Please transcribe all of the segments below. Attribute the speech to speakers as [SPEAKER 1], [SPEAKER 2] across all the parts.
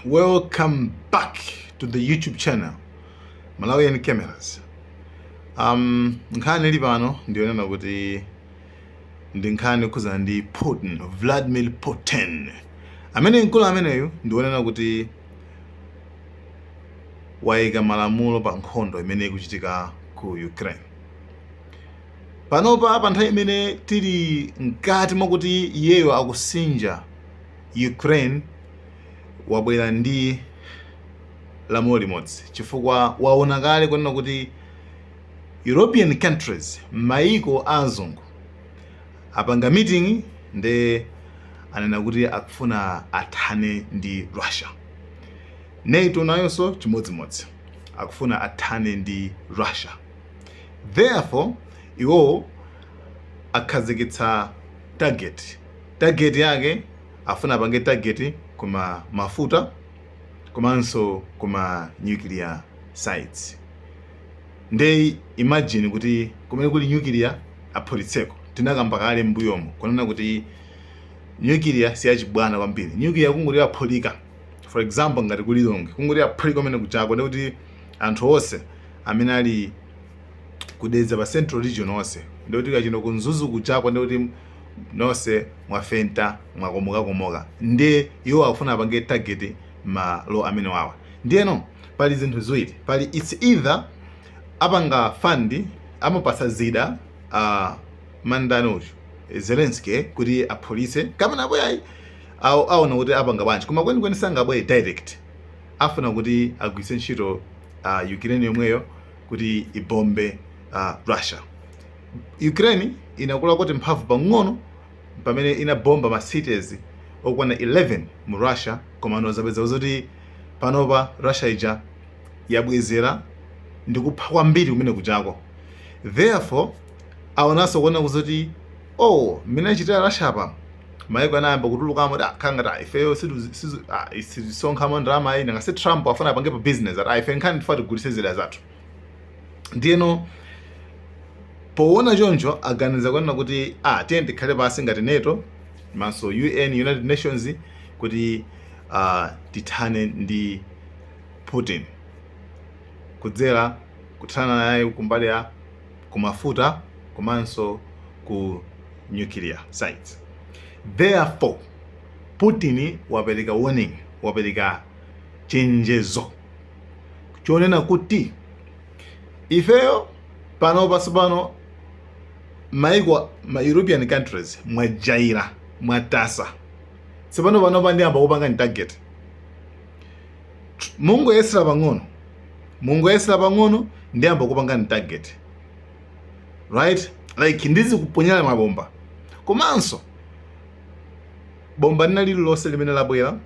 [SPEAKER 1] Welcome back to the YouTube channel Malawian Cameras. Nkhani ili pano ndiyonena kuti ndi nkhani yokhuzana ndi Putin, Vladimir Putin, amene mkulu ameneyu ndionena kuti wayika malamulo pa nkhondo imene ikuchitika ku Ukraine. Panopa, pa nthawi imene tili mkati mwakuti iyeyo akusinja Ukraine, wabwera ndi lamulo limodzi, chifukwa waona kale kunena kuti European countries, maiko azungu, apanga meeting ndi anena kuti akufuna athane ndi Russia. NATO nayonso chimodzimodzi, akufuna athane ndi Russia. Therefore iwowo akhazikitsa target. Target yake, afuna apange target kuma mafuta komanso kuma nuclear sites. Nde imagine kuti kumene kuli nuclear aphulitseko. Tinakamba kale m'mbuyomo kunena kuti nuclear siyachibwana kwambiri. Nuclear kungoti aphulika, for example ngati ku Lilongwe, kungoti aphulika kumene kuchako, ndikuti anthu onse amene ali kudedza pa Central Region onse, ndikuti kachino ku Mzuzu kuchako, ndikuti nonse mwafenta, mwakomokakomoka. Ndiye iwo akufuna apange target malo amene wawa. Ndiyeno pali zinthu ziwiri pali: it's either apanga fund, amapasa zida mandani uyu Zelensky kuti aphulitse, kapena apo yayi aona kuti apanga bwanji. Koma kwenikweni sangabwere direct, afuna kuti agwiritse ntchito Ukraine yomweyo kuti ibombe Russia. Ukraine inakula kuti mphamvu pang'ono pamene inabomba ma cities okwana 11 mu Russia, koma nozapeza zoti panopa Russia ija yabwezera ndi kupha kwambiri kumene kuchako. Therefore aonanso kuona kuzoti, oh, mmene achitira Russia apa, maiko anayamba kutulukamo kuti akhanga ta ifeyo sitisonkhamo ndalama ayi. Nanga si Trump afuna apangepo business, ati ife nkhani tifuna tigulitse zida zathu. Ndiyeno poona choncho aganiza kunena kuti tiye tikhale pasi ngati NATO maso UN, United Nations, kuti tithane ndi Putin kudzera kuthana naye kumbali ya kumafuta komanso ku nuclear sites. Therefore Putin wapereka warning, wapereka chenjezo chonena kuti ifeyo pano pasopano maiko ma European countries mwajaira, mwatasa. Tsopano panopa ndiyamba kupanga target. Mungoyesera pang'ono, mungoyesera pang'ono, ndiyamba kupanga target, right? Like ndizikuponyera mabomba, komanso bomba lina lililonse limene labwera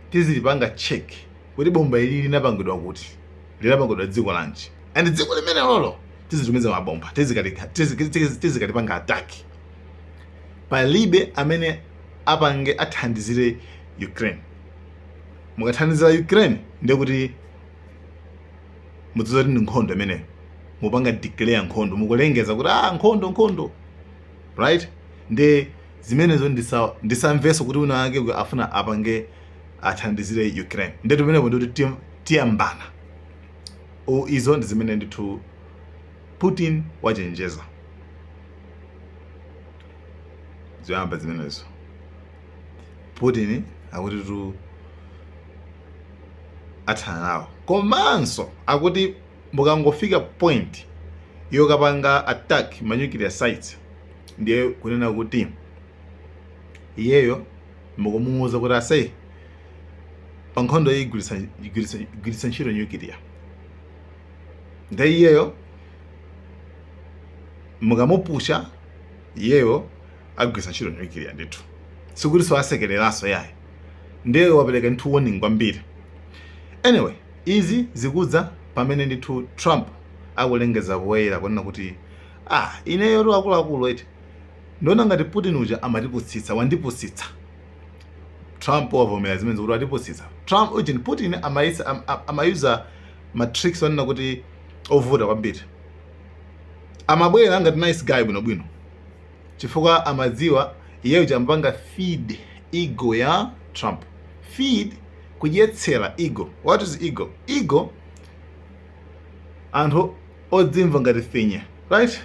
[SPEAKER 1] tizilipanga check kuti bomba ili linapangidwa kuti, linapangidwa dziko lanji, and dziko limene lolo tizitumiza mabomba, tizikalipanga attack. Palibe amene apange athandizire Ukraine. Mukathandizira Ukraine, ndiye kuti mudziwa kuti ndi nkhondo imeneyo, mupanga declare nkhondo, mukulengeza kuti nkhondo, nkhondo, right? Ndi zimenezo. Ndisamveso kuti wina wake afuna apange athandizire Ukraine, ndetu pamenepo ndikuti tiyambana. Izo ndi zimene ndithu Putin wachenjeza. Zoyamba zimenezo, Putin akuti tu athana nawo, komanso akuti mukangofika point yokapanga attack ma nuclear sites, ndiye kunena kuti iyeyo mukumuwuza kuti asai, pa nkhondo iyi igwiritsa ntchito nuclear. Ndiye iyeyo mukamupusha, iyeyo agwiritsa ntchito nuclear ndithu, sikuti so asekereranso yayi. Ndiye wapereka ndithu warning kwambiri. Anyway, izi zikudza pamene ndithu Trump akulengeza poyera kunena kuti ineyo tu akuluakulu eti ndiona ngati Putin uja amatiputsitsa, wandipusitsa. Trump wavomera zimene kuti watipusitsa Trump ujini. Putin amayuza ma tricks onena kuti ovuta kwambiri. Amabwera ngati nice guy bwinobwino, chifukwa amadziwa iyeyo amapanga feed ego ya Trump, feed feed, kudyetsera ego. What is ego? Ego, anthu odzimva ngati finye, right?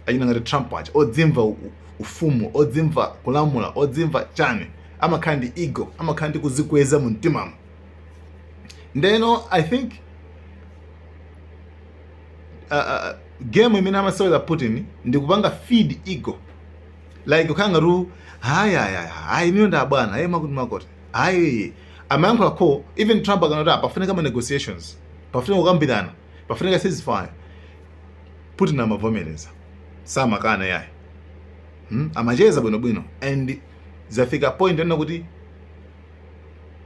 [SPEAKER 1] Achina ngati Trump aja, odzimva ufumu, odzimva kulamula, odzimva chani, amakhala ndi ego, amakhala ndi kuzikweza mu mtimamo. Ndeno I think game imene amasewera Putin ndi kupanga feed ego, like kukhala ngati hayi, hayi, hayi, iniyo ndi abwana, hayi, makuti makuti, hayi, amayankhula ko. Even Trump akanati pafunika ma negotiations, pafunika kukambirana, pafunika ceasefire, Putin amavomereza, samakana yayi. Amacheza bwinobwino and zafika point ena kuti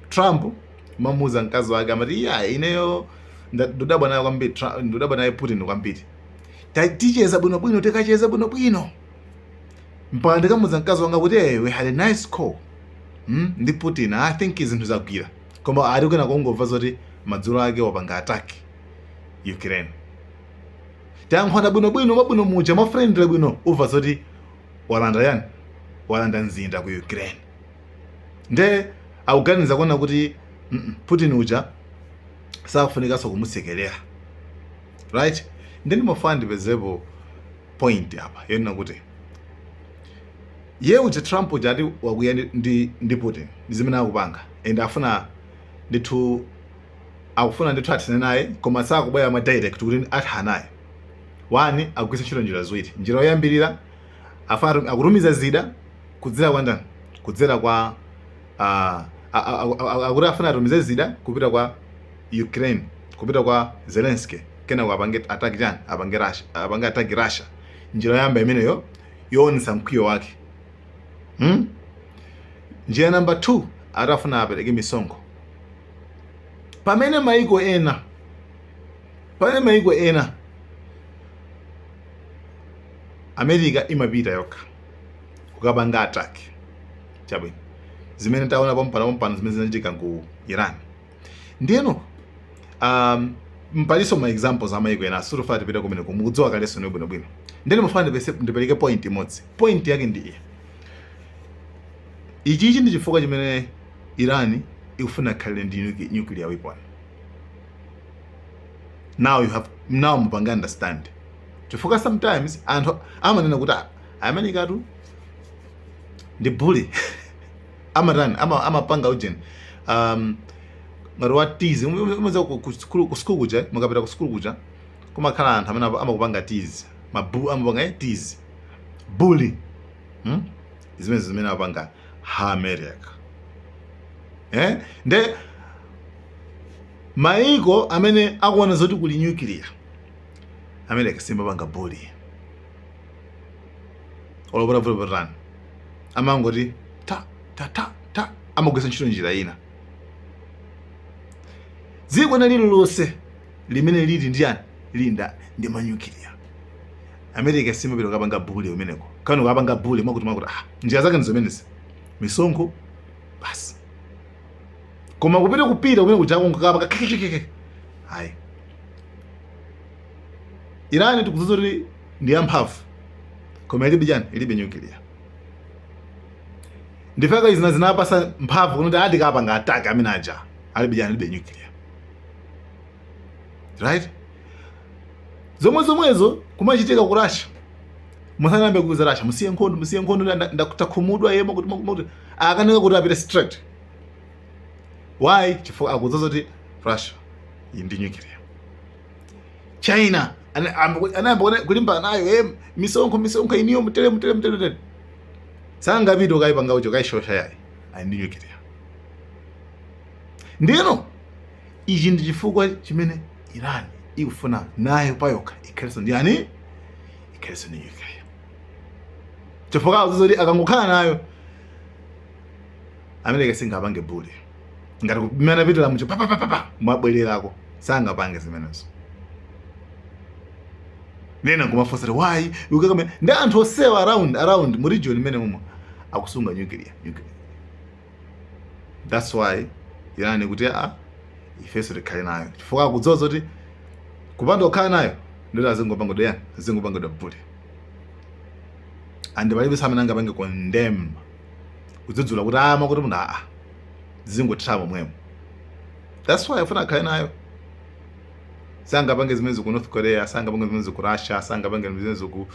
[SPEAKER 1] Trump mamuza mkazi wake, amati, "Iya, ineyo ndodabwa naye kwambiri, ndodabwa naye Putin kwambiri. Ticheza bwinobwino, tikacheza bwinobwino mpaka ndikamuza mkazi wanga kuti, 'Hey, we had a nice call ndi Putin. I think zinthu zagwira.' Koma ali kena kungomva zoti madzulo ake wapanga attack Ukraine. Tayankhwana bwinobwino, mabwino muja, mwa friendly bwino, umva zoti walanda yani, walanda mzinda ku Ukraine. Nde akuganiza kuona kuti Putin uja sakufunikanso kumusekerera, right? Nde ndimafuna ndipezepo point apa yonena kuti ye uja Trump uja ati wakwiya ndi Putin ndi zimene akupanga and afuna ndithu, akufuna ndithu athane naye, koma sakubwera mwa direct kuti athana naye. One, akugwiritsa ntchito njira ziwiri. Njira yoyambirira, afuna akutumiza zida kudzera kwa ndani? Kudzera kwa akuti afuna atumize zida kupita kwa Ukraine, kupita kwa Zelensky, kenako apange attack chani, apange Russia, apange attack Russia. Njira yoyamba imeneyo yoonetsa mkwiyo wake, Njira namba 2, atafuna apereke misonkho pamene maiko ena America imapita yokha kukapanga attack. Chabwino, zimene taona pompano pompano, zimene zinachitika ku Iran. Ndiyeno mpalinso ma examples a maiko ena, sitifuna tipite kumeneko, mukudziwa kalenso ni bwinobwino. Ndiyeno mufuna ndipereke point imodzi. Point yake ndi iyi: ichichi ndi chifukwa chimene Iran ikufuna ikhalire ndi nuclear weapon. Now you have, now mupanga understand chifukwa sometimes anthu amanena kuti, "Ah, America tu ndi bully." Amatani? Amapanga ujeni, ngati wa tease. Umaza ku school kuja, mukapita ku school kuja kumakhala anthu amene amakupanga tease, mabu amapanga tease, bully, Zimene zimene amapanga America, eh? Nde maiko amene akuona zoti kuli nuclear, America simapanga bully olopota vuto. Amangoti ta ta ta ta, amagwiritsa ntchito njira ina. Dziko lina lililonse limene lili ndi yani, lili ndi ma nuclear, America simapita kukapanga bully umeneko, kano kukapanga bully mwakuti mwakuti. Ah, njira zake ndi zimenezi, misonkho basi. Koma kupita kupita kumene kujako nkukapanga kekekeke, hayi. Iran tikudziwa kuti ndi yamphamvu, koma ilibe chani? Ilibe nuclear. Ndifaka izina zinapasa mphamvu kuti ati kapanga attack amene aja alibe chani? Alibe nuclear, right? Zomwe zomwezo kumachitika ku Russia. Musanayambe kuuza Russia, "Musiye nkhondo, musiye nkhondo, ndakhumudwa yemo," kuti kuti akanika kuti apite straight. Why? Chifukwa akudziwa kuti Russia iyi ndi nuclear. China anayamba kulimbana nayo, misonkho, misonkho, iniyo mutere, mutere, mutere, mutere. Sangapite ukayipanga ucho kayishosha yayi, ali ndi nuclear. Ndino ichi ndi chifukwa chimene Iran ikufuna nayo payokha ikhalenso ndi yani? Ikhalenso ndi nuclear, chifukwa akudziwa kuti akangokhala nayo, America singapange bully ngati kumene apitira mucho papapapapa mwabwererako, sangapange zimenezo. Nena kumafunsa kuti why ukakame ndi anthu osewa around mu region imene momwe akusunga nuclear, nuclear. That's why Iran kuti a ifenso tikhale nayo, chifukwa akudziwa zoti kupanda kukhala nayo ndoti azingopangidwa yani, azingopangidwa bully, and palibe amene angapange condemn, kudzudzula kuti ama kuti munthu aa. Zizingothera momwemo. That's why afuna akhale nayo. Sangapange zimenezo ku North Korea, sangapange zimenezo ku Russia, sangapange zimenezo ku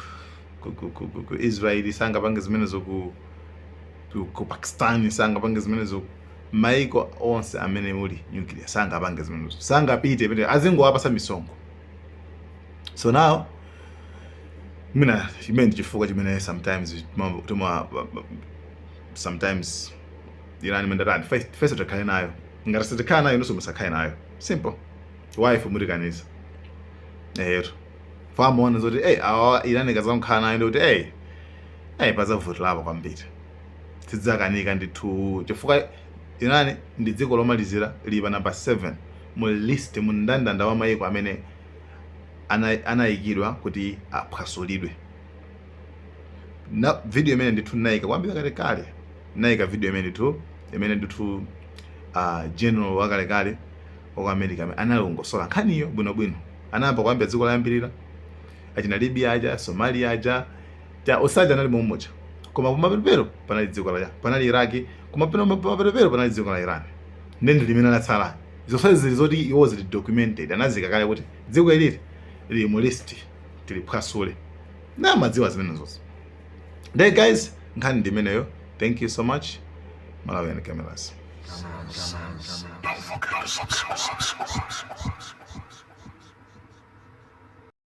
[SPEAKER 1] Israel, sangapange zimenezo ku Pakistan, sangapange zimenezo maiko onse amene muli nuclear. Sangapange zimenezo, sangapite pete, azingowapasa misonkho. So now mina chimene ndi chifukwa chimene sometimes tuma sometimes Iran mandatani, first tikhale nayo. Ngati sitikhala nayo, nonso musakhale nayo. Simple. Why mutikaniza ero famaona zoti, ey, awa Iran ikazamkhala nayo, ndikuti, ey, ey, pazavutirapo kwambiri, tidzakanika ndithu, chifukwa Iran ndi dziko lomalizira, lili pa number 7 mu list, mu mndandanda wa mayiko amene anayikidwa kuti aphwasulidwe. Na video imene ndithu nayika kwambiri kalekale, nayika video imene ndithu general wakalekale waku America amene analongosola nkhaniyo bwinobwino, anayamba kuyambira dziko layambirira, achina Libya aja, Somalia aja, ja osaja anali mommoja, koma pamapepero panali dziko la panali Iraki, koma pamapepero panali dziko la Iran, ndende limene latsala. Zonse zili zoti iwo zili documented, anazika kale kuti dziko ilili lili mu list, tiliphwasule, namadziwa zimene zonse. Nde guys, nkhani ndi imeneyo. Thank you so much. Malawian Cameras.
[SPEAKER 2] Don't forget to subscribe.